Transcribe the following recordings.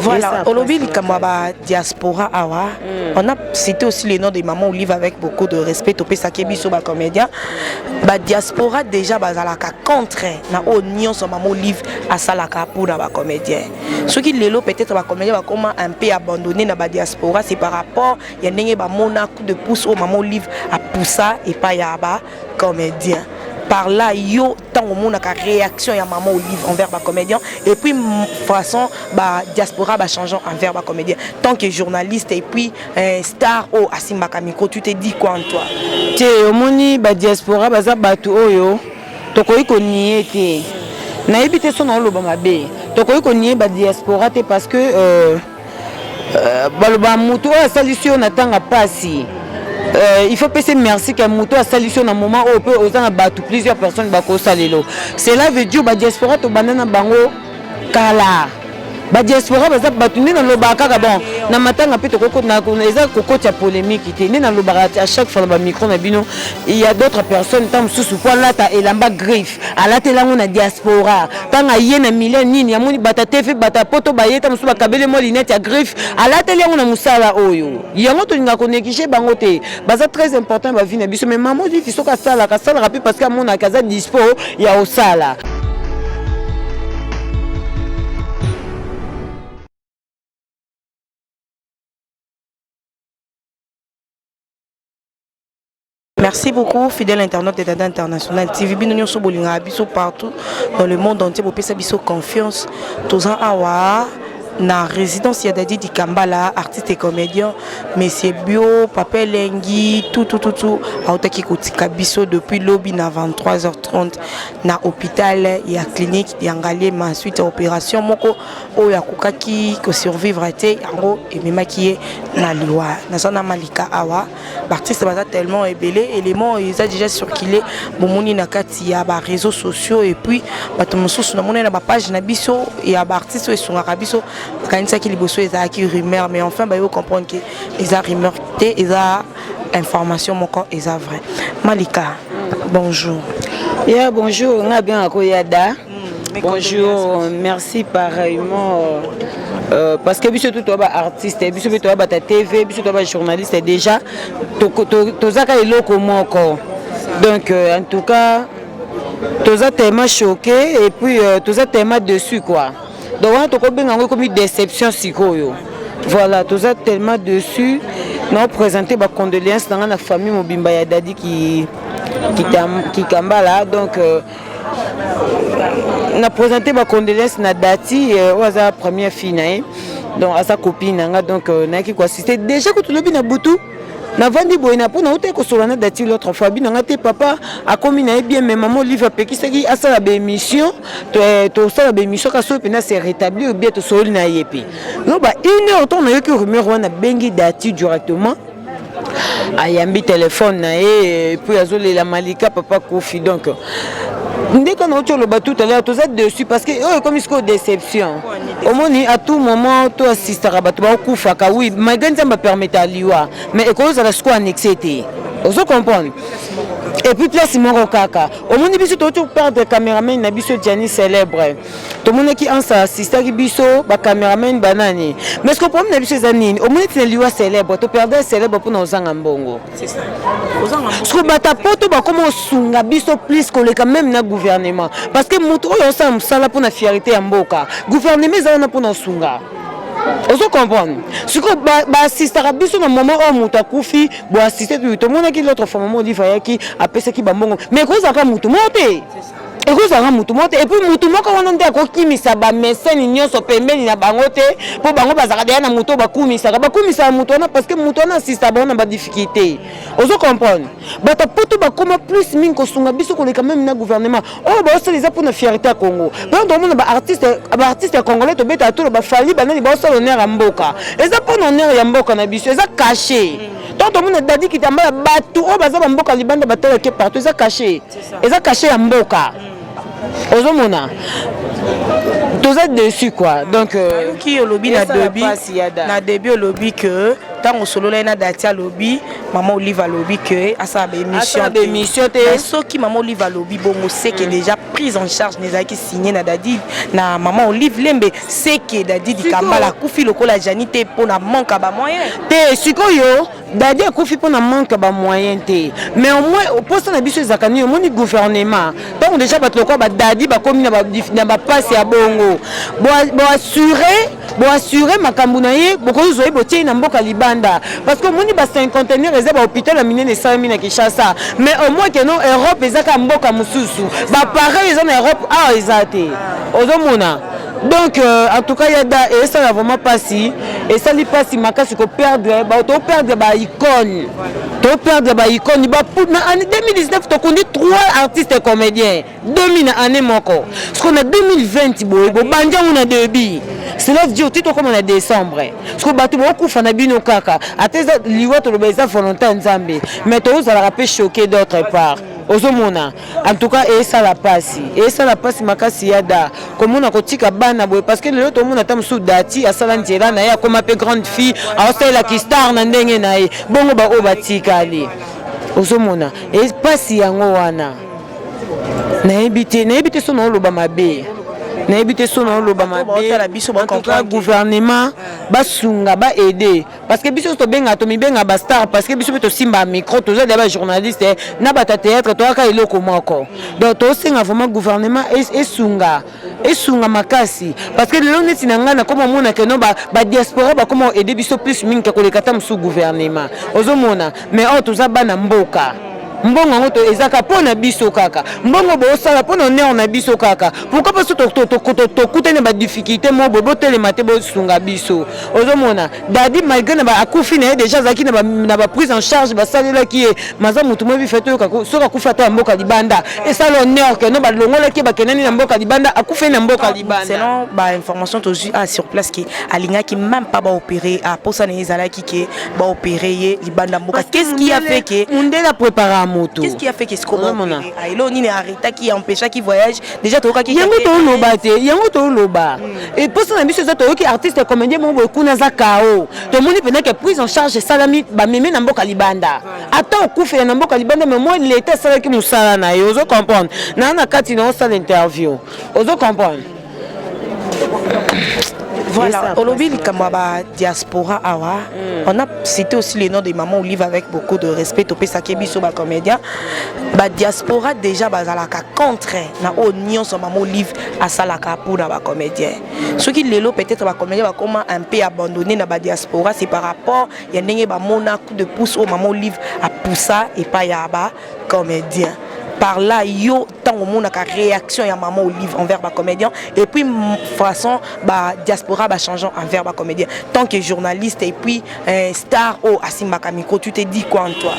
Voilà, olobi likambo ya ba diaspora awa. On a cité aussi le nom de maman Olive avec beaucoup de respect topesaki biso ba comédien. Ba diaspora déjà bazalaka contre na oyo nyonso maman Olive asalaka mpona ba comédien. Soki lelo peut-être ba comédien bakoma un peu abandonné na ba diaspora, c'est par rapport ya ndenge bamona coup de pouce oyo maman Olive apusa epai ya ba comédien. Par là yo ntango omonaka réaction ya maman Olive envers ba comédien et puis façon ba diaspora ba changeant envers ba comédien, tant que journaliste et puis star oyo asimbaka micro, tu te dis quoi en toi? Te, omoni, badiaspora baza bato oyo tokoki konier te. Nayebi te so na oloba mabe. Tokoki konier badiaspora te parce que baloba motu oyo asalisi yo na ntanga pasi, il faut pesa merci ke moto asalisi yo na moment oyo mpe oza na bato, plusieurs personnes bakosalelo. Cela veut dire badiaspora tobanda na bango kala. Badiaspora baza bato nde nalobaka kaka. Bon, na matanga mpe eza kokotya polémique te. Nde nalobaka à chaque fois na bamicro na bino, il y a d'autres personnes, ntango mosusu po alata elamba griffe, alatelango na diaspora. Ntango aye na milieu nini, amoni bato TV, bato poto baye, ta mosusu bakabeli mwa lunette ya griffe, alateli yango na mosala oyo. Yango tolingaka konéglige bango te, baza très important bavie na biso. Mais mama Olive, soki asalaka, asalaka mpe parce que amonaka aza dispo ya kosala. Merci beaucoup, fidèle internaute de Dada International TV. Bino nyonso bolingaka biso partout dans le monde entier, bopesa biso confiance. Toza awa na résidence ya Dadi Dikambala, artiste et comédien, Monsieur Bio, Papa Elengi, tout tout tout tout, autaki kotika biso depuis lobi na 23h30 na hôpital ya clinique ya Ngaliema suite à opération moko oyo akokaki kosurvivre te, yango ememaki ye na liwa. Naza na Malika awa. Baartiste baza tellement ebele, élément eza déjà circulé, bomoni na kati ya baréseaux sociaux et puis bato mosusu namoni na bapage na biso ya baartiste oyo esungaka biso, bakanisaki liboso ezalaki rumeur, mais enfin bayo comprendre ke eza rumeur te, eza information moko eza vrai. Malika, bonjour. Yeah, bonjour, nga bien akoyada. Bonjour, merci pareillement. Parce que biso tout ba artiste, biso pe to ba TV, biso to ba journaliste déjà, tozaka eloko moko. Donc en tout cas, toza tellement choqué et puis toza tellement déçu quoi. Donc wana tokobenga yango ekomi déception sikoyo. Voilà, toza tellement déçu. Na présenter ba condoléances na nga na famille mobimba ya Dadi qui Kikambala. Donc na présenter ba condoléances na Dati oyo aza première fille na ye, donc aza copine na nga. Donc nayaki koassister déjà kutu lobi na butu. Navandi boye na mpo nautai kosolola na Dati l'autre fois, bino nga te, papa akomi na ye bien, mais mama Olive apekisaki asala baémission. Tosala baémission kasi oyo mpena se rétablir bien, tosololi na ye mpe loba une heure. Ntongo nayoki rumeur wana, abengi Dati directement, ayambi telefone na ye, puis azolela: "Malika, papa Kofi." Donc ndenge nauti oloba tout à l'heure, toza dessus parce que oyo ekomi sikoyo déception. Omoni, à tout moment to assistaka bato bakufaka, oui, malgré Nzambe apermettre aliwa, mais ekozala sikoyo annexe te, ozo comprendre. Et puis place moko kaka, omoni, biso touti perdre caméraman na biso Gianni célèbre. Tomonaki ansa assistaki biso, bacaméraman banani. Mais ce que problème na biso eza nini? Omoni, tina liwa célèbre, toperdre célèbre mpona ozanga mbongo. Soki bato poto bakoma osunga biso plus koleka même na gouvernement, parce que moto oyo osala mosala mpona fierté ya mboka, gouvernement eza wana mpona osunga, ozo comprendre. Sikoyo baassistaka biso na moment oyo moto akufi, boassiste. Tomonaki l'autre fois mama Olive ayaki, apesaki bambongo, mais ekozalaka motu moko te, ekozalaka motu moko te. Et puis motu moko wana nde akokimisa bamesene nyonso pembeni na bango te, mpo bango bazalaka deya na motu oyo bakumisaka, bakumisaka motu wana parce que motu wana asista bango na badifficulté, ozo comprendre. Bato poto bakoma plus mingi kosunga biso koleka même na gouvernement. Oyo baosala eza mpona fierté ya Congo. Mpo tomona baartiste ya congolais, tobetaka tolo bafali banani, baosala honneur ya mboka, eza mpona honneur ya mboka na biso, eza caché. Tant tomona Dadi Kitambala, bato oyo baza bamboka libanda batalake partout, eza caché, eza caché ya mboka. Ozomona, toza dessus quoi. Donc ki olobi na début, na début olobi que Ntango osolola ye na Dati, alobi Mama Olive alobi ke asala baémission. Asala baémission te. Soki Mama Olive alobi bongo, c'est que déjà prise en charge nezalaki signé na Dadi, na Mama Olive Lembe. C'est que Dadi Dikambala akufi lokola Jani te mpona manque ya bamoyen. Te, sikoyo Dadi akufi mpona manque ya bamoyen te, mais au moins posa na biso ezalaka nini? Omoni gouvernement, ntango déjà bato lokola badadi bakomi na bapasi ya bongo, boassure, boassure makambo na ye, bokozwa ye, botie ye na mboka libanda, parce que omoni bacinquantenaire eza bahôpital ya minene esalami na Kinshasa, mais au moins keno Europe eza kaka mboka mosusu, bapareil eza na Europe, awa eza te. Ozomona? Donc en tout cas, yada esala vraiment mpasi, esali mpasi makasi koperdre, toperdre baicône, toperdre baicône. Na année 2019 tokundi trois artistes comédiens, 2000 na année moko. Parce na 2020 boye bobandi yango na début, cela veut dire ti tokóma na décembre, parce que bato bokufa na bino kaka. Ata eza liwa, toloba eza volonté ya Nzambe, mais tozalaka mpe choqué d'autre part. Ozomona? En tout cas esala mpasi, esala mpasi makasi ya da komona kotika bana boye, parce que lelo tomona ata mosusu Dati asala nzela na ye, akóma mpe grande fille, aosalelaki star na ndenge na ye bongo, baoyo batikali, ozomona mpasi yango wana. Nayebi te, nayebi te so naoloba mabe, nayebi te so naoloba mabe. En tout cas, gouvernement basunga, baaider, parce que biso tobenga, tomibenga bastar, parce que biso mpe tosimba micro, toza deya bajournaliste na bato ya théâtre, toyaka eloko moko. Donc tosenga vraiment gouvernement esunga, esunga makasi, parce que lelo neti na ngai nakoma omona keno badiaspora bakoma oaider biso plus mingi koleka ata mosusu gouvernement. Ozomona? Mais oyo toza bana mboka, mbongo yango ezaka mpo na biso kaka, mbongo bosala mpo na honneur na biso kaka. Pourquoi? Parce tokutani na badifficulté moko boye, botelema te, bosunga biso. Ozomona, Dadi malgré na akufi na ye déjà, azalaki na baprise en charge basalelaki ye, maza motu moyebi fe toyoka soki akufi ata ya mboka libanda, esala honneur keno balongolaki ye, bakendani na mboka libanda, akufi na mboka libanda. Selon bainformation tozwi a sur place, ke alingaki même pas baopérer, aposa na ye ezalaki ke baopérer ye libanda mboka. Qu'est-ce qui a fait que Mundele aprépara moto. Qu'est-ce qui a fait que elo nini arrêtaki, empêchaki voyage déjà toyokaki? Yango toloba te, yango toloba. Eposa na biso eza, toyoki artiste comédien moko boye kuna aza kao, tomoni mpenza ke prise en charge esalami, bameme na mboka libanda, ata okufela na mboka libanda, mais moi leta asalaki mosala na ye. Ozo comprendre? Naa na kati na osala interview, ozo comprendre? Voilà, olobi likambo ya badiaspora awa, on a cité aussi le nom de Maman Olive avec beaucoup de respect. Topesaki biso bacomédien, badiaspora déjà bazalaka contre na oyo nyonso Mama Olive asalaka mpona bacomédien. Soki lelo peut-être bacomédien bakoma un peu abandonné na badiaspora, c'est par rapport ya ndenge bamona coup de pouce oyo Mama Olive apusa epai ya bacomédien. Par là, yo ntango omonaka réaction ya Mama Olive envers bacomédien et puis façon badiaspora bachangeant envers bacomédien, tant que journaliste et puis star oyo asimbaka micro, tu te dis quoi en toi?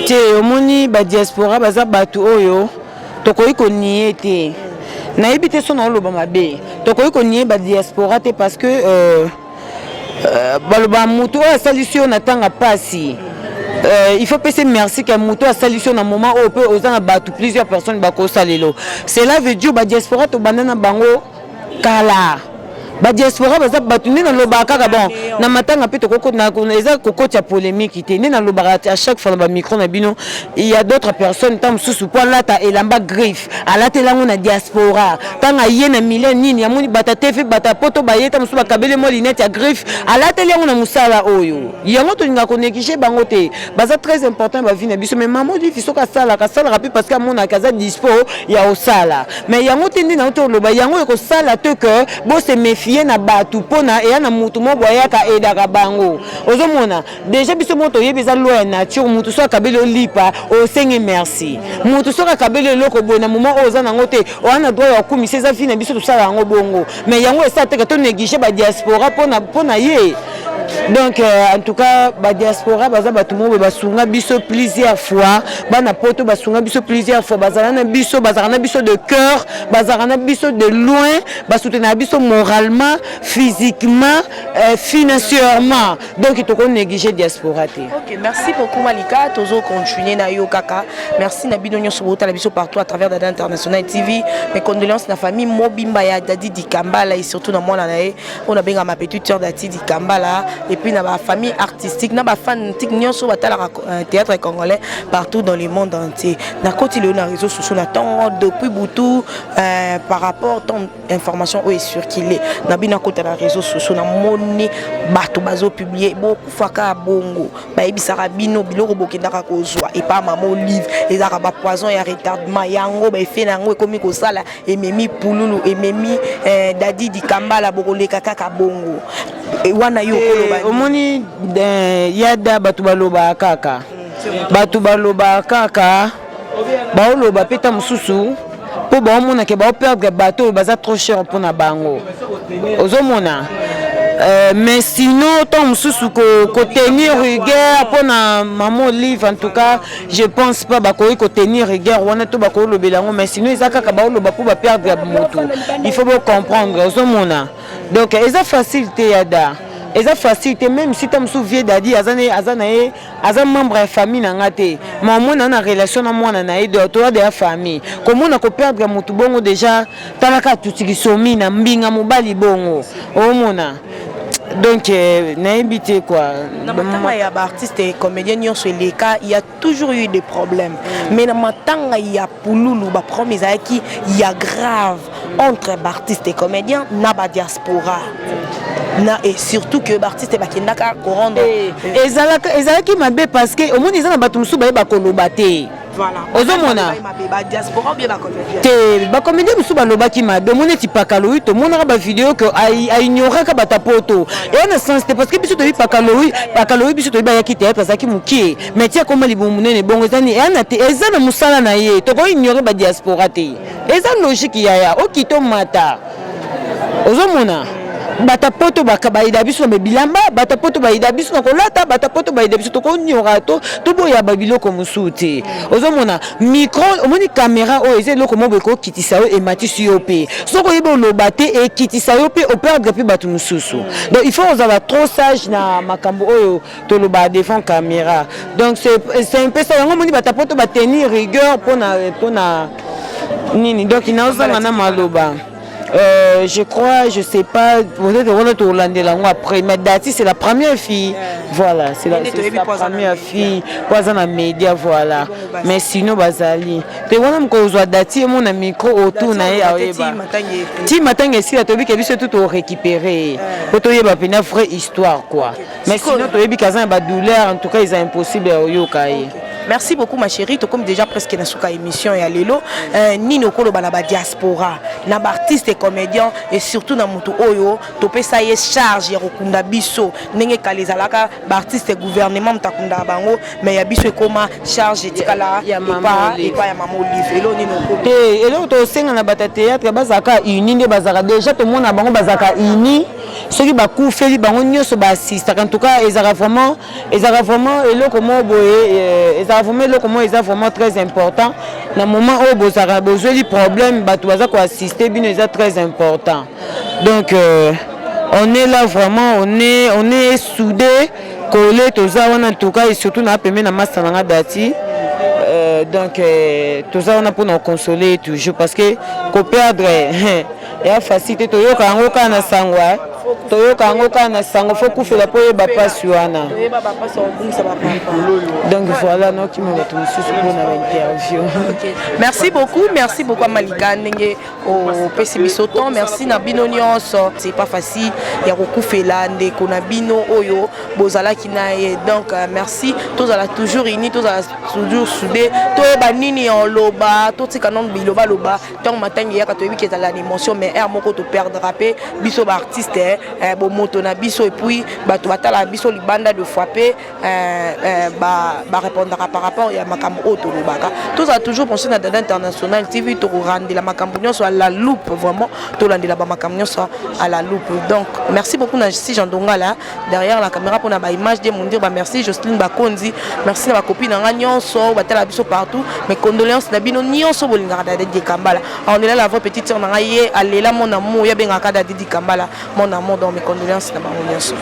Te, omoni, badiaspora baza bato oyo tokoki konier te. Nayebi te so naoloba mabe. Tokoki konier badiaspora te, parce que baloba motu oyo asalisi yo na ntanga mpasi, il faut pesa merci ke moto asalisi yo na moment oyo mpe oza na bato, plusieurs personnes bakosalelo. Cela veut dire badiaspora tobanda na bango kala. Badiaspora baza bato nde nalobaka kaka. Bon, na matanga mpe eza kokotya polémique te. Nde nalobaka à chaque fois na bamicro na bino, il y a d'autres personnes, ntango mosusu mpo alata elamba griffe, alatelango na diaspora. Ntango aye na milieu nini, amoni bato atefi, bato poto baye, ta mosusu bakabeli mwa lunette ya griffe, alateli yango na mosala oyo. Yango tolingaka konéglige bango te, baza très important bavie na biso. Mais Mama Olive soki asalaka, asalaka mpe parce que amonaka aza dispo ya kosala. Mais yango te nde nango toloba, yango ekosala te ke bose méfie na bato mpona eya na mutu moko boye ayaka aidaka bango. Ozomona déjà, biso moko toyebi, eza loi ya nature. Mutu soki akabeli olipa, osenge merci. Mutu soki akabeli eloko boye na moment oyo oza nango te, oza na droit ya kokumisa. Eza vie na biso, tosala yango bongo. Mais yango esala teke tonéglige badiaspora mpona ye. Donc en tout cas, badiaspora baza bato moko boye basunga biso plusieurs fois. Bana poto basunga biso plusieurs fois, bazala na biso, bazalaka na biso de cœur, bazalaka na biso de loin, basoutenaka biso moralement, physiquement, financièrement. Donc tokonéglige diaspora te. Ok, merci beaucoup Malika. Tozo continuer na yo kaka. Merci na bino nyonso botala biso partout à travers Dada International TV. Mes condoléances na famille mobimba ya Dadi Dikambala et surtout na mwana na ye oyo nabenga ma petite sœur Dati Dikambala. Et puis na bafamille artistique, na bafanatique nyonso batalaka théâtre congolais partout dans le monde entier. Nakoti lelo na réseau sociaux na ntongo, depuis butu, par rapport ton information oyo ecircule na bino. Akota na réseau sociaux, namoni bato bazopublier: bokufaka bongo, bayebisaka bino biloko bokendaka kozwa epa Mama Olive ezalaka bapoison ya retardement. Yango baeffet na yango ekomi kosala, ememi Pululu, ememi Dadi Dikambala, bokoleka kaka bongo. Wana yo okoloba? Omoni, yada, bato balobaka kaka, bato balobaka kaka, baoloba mpe ta mosusu mpo baomonake baoperdre bato oyo baza trop cher mpona bango. Ozomona, mais sinon ntango mosusu kotenir rigueur mpona Mama Olive, en tout cas je pense pas bakoki kotenir rigueur wana to bakolobela yango. Mais sinon eza kaka baoloba mpo baperdre moto, il faut bocomprendre. Ozomona, donc eza facile te, yada, eza facile te. Même si ta mosusu vieux Dadi aza na ye, aza membre ya famille na nga te, ma omona na relation na mwana na ye, toza deya famille. Komona koperdre motu bongo déjà, talaka tutiki somi na mbinga mobali bongo, omona, donc nayebi te quoi. Na matanga ya baartiste et comédien nyonso eleka, il y a toujours eu des problèmes, mais na matanga ya Pululu, baproblème ezalaki ya grave entre baartiste et comédien na badiaspora na, et surtout que baartiste bakendaka korendre. Ezalaki mabe parce que omoni, eza na bato mosusu bayeba koloba te. Ozomona te, bacomédien mosusu balobaki mabe. Omoni eti Pakalowi, tomonaka bavideo ke aignoraka bato ya poto. Eya na sens te parce que biso toyebi Pakalowi. Pakalowi, biso toyebi ayaki théâtre azalaki mokie, mais ti akoma libumu monene bongo, eza eya na te, eza na mosala na ye. Tokoignore badiaspora te, eza logique yaya. Okita omata, ozomona bato poto bayida biso na bilamba, bato poto bayida biso na kolata, bato poto bayida biso. Tokonyora to toboyaba biloko mosusu te. Ozomona micro, omoni caméra oyo eza eloko moko ekokitisa yo, ematisi yo mpe. Soki oyebi oloba te, ekitisa yo mpe, operdre mpe bato mosusu. Donc il faut ozala trop sage na makambo oyo toloba devant caméra. Donc c'est un peu ça. Yango omoni bato poto batenir rigueur mpona nini. Donc naozanga na maloba. Je crois, je sais pas, peut-être on a tourné après, mais Dati c'est la première fille. Voilà, c'est la première fille. Quoi na média, voilà. Mais sinon bazali. Te wana mkozwa Dati mon micro autour na ye aoyeba. Ti matanga esila, toyebi ke biso tout to récupérer. Po toyeba pena vraie histoire quoi. Mais sinon toyebi kaza na ba douleur, en tout cas ils impossible ya oyoka ye. Merci beaucoup ma chérie, tokomi déjà presque na suka émission ya lelo. Nini okoloba na badiaspora, na baartiste et comédien, et surtout na motu oyo topesa ye charge ya kokunda biso? Ndenge kala ezalaka baartiste, gouvernement moto akundaka bango, mais ya biso ekoma charge etikala epa ya Mama Olive. Elo nini okoloba? Te, eloko tosenga na bato ya théâtre, bazalaka uni nde bazalaka déjà. Tomona bango bazalaka uni, soki bakufeli bango nyonso baassistaka. En tout cas ezalaka vraiment eloko moko boye, ezalaka vraiment eloko moko eza vraiment très important. Na moment oyo bozalaka bozweli problème, bato baza koassiste bino, eza très important. Donc on est là vraiment, on est soudé, collé, toza wana en tout cas. Et surtout na pembe na masa nanga Dati, donc toza wana mpona koconsoler toujours parce que koperdre eya facile te. Toyoka yango kaka na sango, toyoka yango kaka na sango. Faut kufela mpo oyeba mpasi wana. Donc voilà, nokima bato mosusu mpona bainterview. Merci beaucoup, merci beaucoup Amalika, ndenge opesi biso temps. Merci na bino nyonso. C'est pas facile ya kokufela ndeko na bino oyo bozalaki na ye. Donc merci, tozala toujours uni, tozala toujours soudé, toyeba nini ya oloba, totika nano bilobaloba. Ntango matangi eyaka, toyebi ke ezala na émotion, mais heure moko toperdra mpe biso baartiste bomoto na biso. Et puis bato batalaka biso libanda de fois mpe barépondaka par rapport ya makambo oyo tolobaka. Tozala toujours branché na Dada International TV. Tokorandela makambo nyonso à la loupe, vraiment tolandela bamakambo nyonso à la loupe. Donc merci beaucoup na si Jean Dongala derrière la caméra mpona baimage de mondir ba. Merci Jocelyne Bakonzi, merci na bakopi na nga nyonso batala biso partout. Mais condoléance na bino nyonso bolingaka Dada Dikambala. On est là, la vraie petite sœur na ngai, ye alela mon amour, ye abengaka Dadi Dikambala mon amour. Donc mes condoléances na bango nyonso.